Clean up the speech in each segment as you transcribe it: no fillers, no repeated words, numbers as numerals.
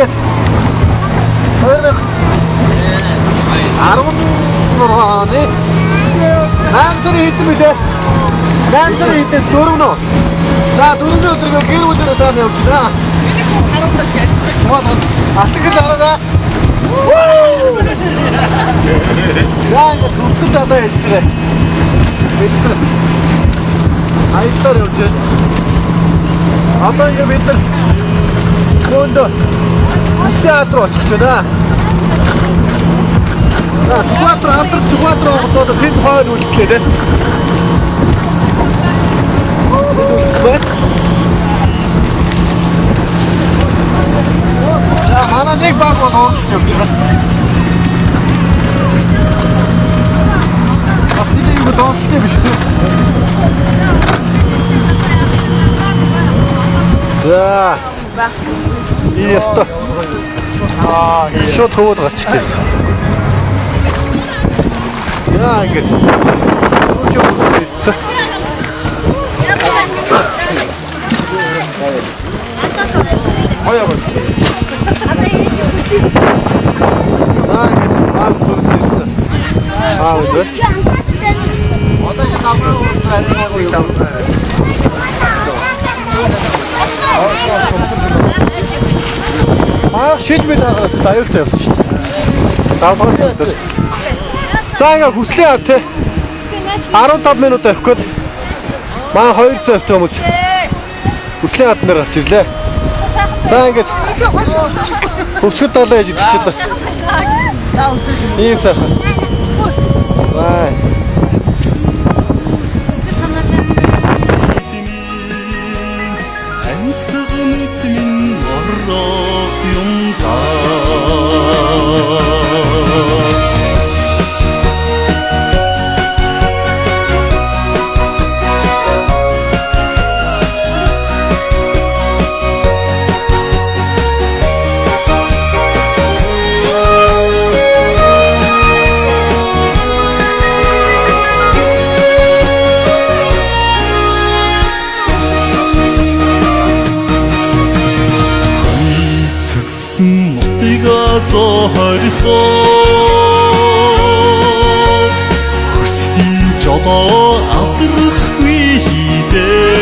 ингээд 2016 оны 8 сарын хэдэн билээ? 8 сарын хэдэн 4 нөө. За 4-ний өдөр гэр бүлээрээ сайн явж байна. Миний хүү харуулж ярьсан. Алтгэл аргаа. За ингээд хөвгөл одоо яж тэрэ. Бэлсэн. Аяллаар явж байна. Одоо ингээд бид нар нөөндөө Сүхбаатар руу очих гэж байна. За Сүхбаатар алдар Сүхбаатар онгоцоод тэнд хойно үлдлээ те. Тэнд За манай нэг баг бол уралд явж байгаа. Бас нэг юм донстой биш үү? За. И ёстой. Аа, шууд хөвөд гарчтээ. Яа ингэж. Хөөж явсан ирсэн. Хоёа гоо. Аа, ингэж баг төрс ирсэн. Аа, үгүй. Одоо энэ намрын урд юм. Аа, шийдмэл хагаад аюултай явчих шүү дээ. Давхар өдөр. За ингээ хүслээ ав те. 15 минут авах гээд маа 200 хөвтэй хүмүүс хүслийн хад нар гарч ирлээ. За ингээд хөвсгөл далаа яж идчихээ. Ийм сайхан. Бай. Ансаг мэт минь орох юм та. Цэгсэн нутгийг зохирхоо хүслийн жолоо алдрахгүй хідээ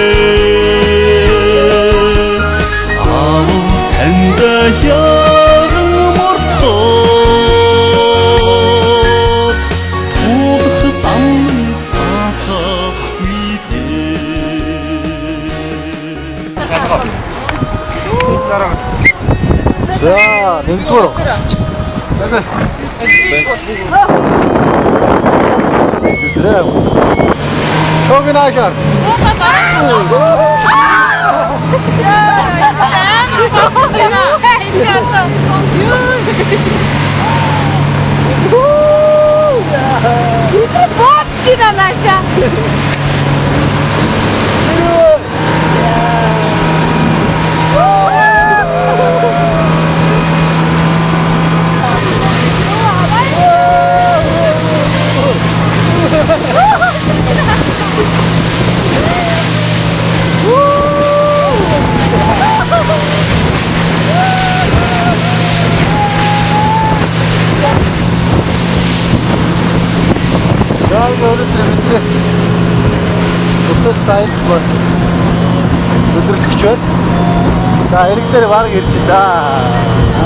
аав танд яран мортхот тулах зам сатахгүй дээ. За, нэгдүгээр онгоц. Тэдрээ. Тогнаашар. Бооч нааша. За, өнөөдөр бидний өдөр сайд бол өдөрлөгч байна. За, эрэг дээр баг ирж байна.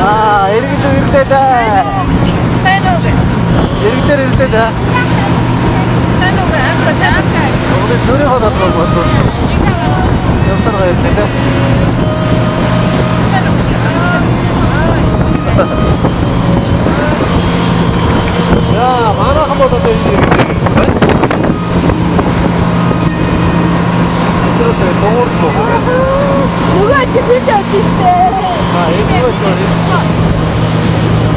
Аа, эрэг дээр ирлээ да. Сайн уу? Эрэг дээр ирлээ да. Сайн уу? Амта сайн. Өнөөдөр цөрийн хотод болов. Явсаар гоё дээ. За, манайхан бол одоо энэ эрэг дээр ирсэн байна. Тэр одоо дуурч байгаа. Нөгөө чи тэр явж штэ. Аа, энэ юу вэ?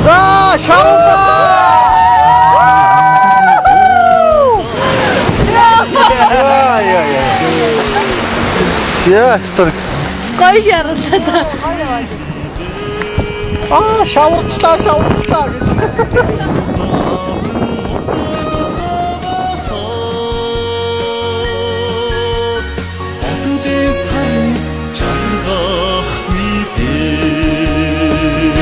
За, шавба! Яа, яа, яа. Яа, стор. Гоё шаарлаа та. Аа, шаварчлаа, шаварчлаа гэж. Хотын сан чаргахгүй дээ.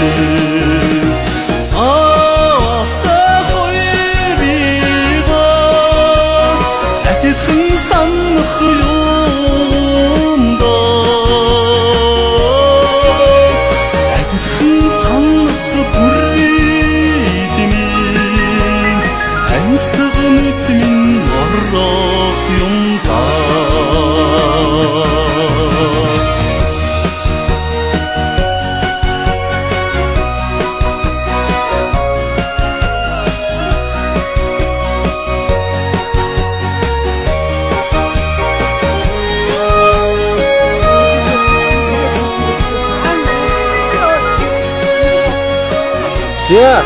За.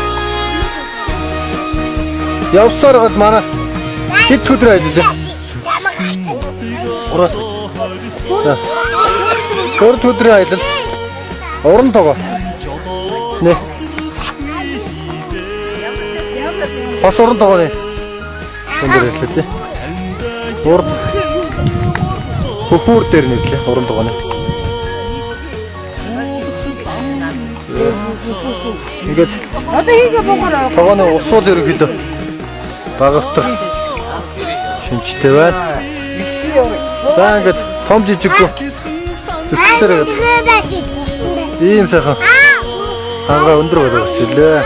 Явсаар гад манай хэд өдөр аяллаа? 3. За. 4 өдрийн аялал. Уран тогоо. Нэ. Хос уран тогооны. Өндөр ирлээ тий. Урд хөхүүр дээр нэрлээ уран тогооны. Ингээд Одоо хийгээ буугаар. тогооны усуул ерөнхийдөө багавтар шинжтэй байна. За ингээд том жижиггүй зүгсээр ингээд ийм сайхан хангаа өндөр болоо гарч ирлээ.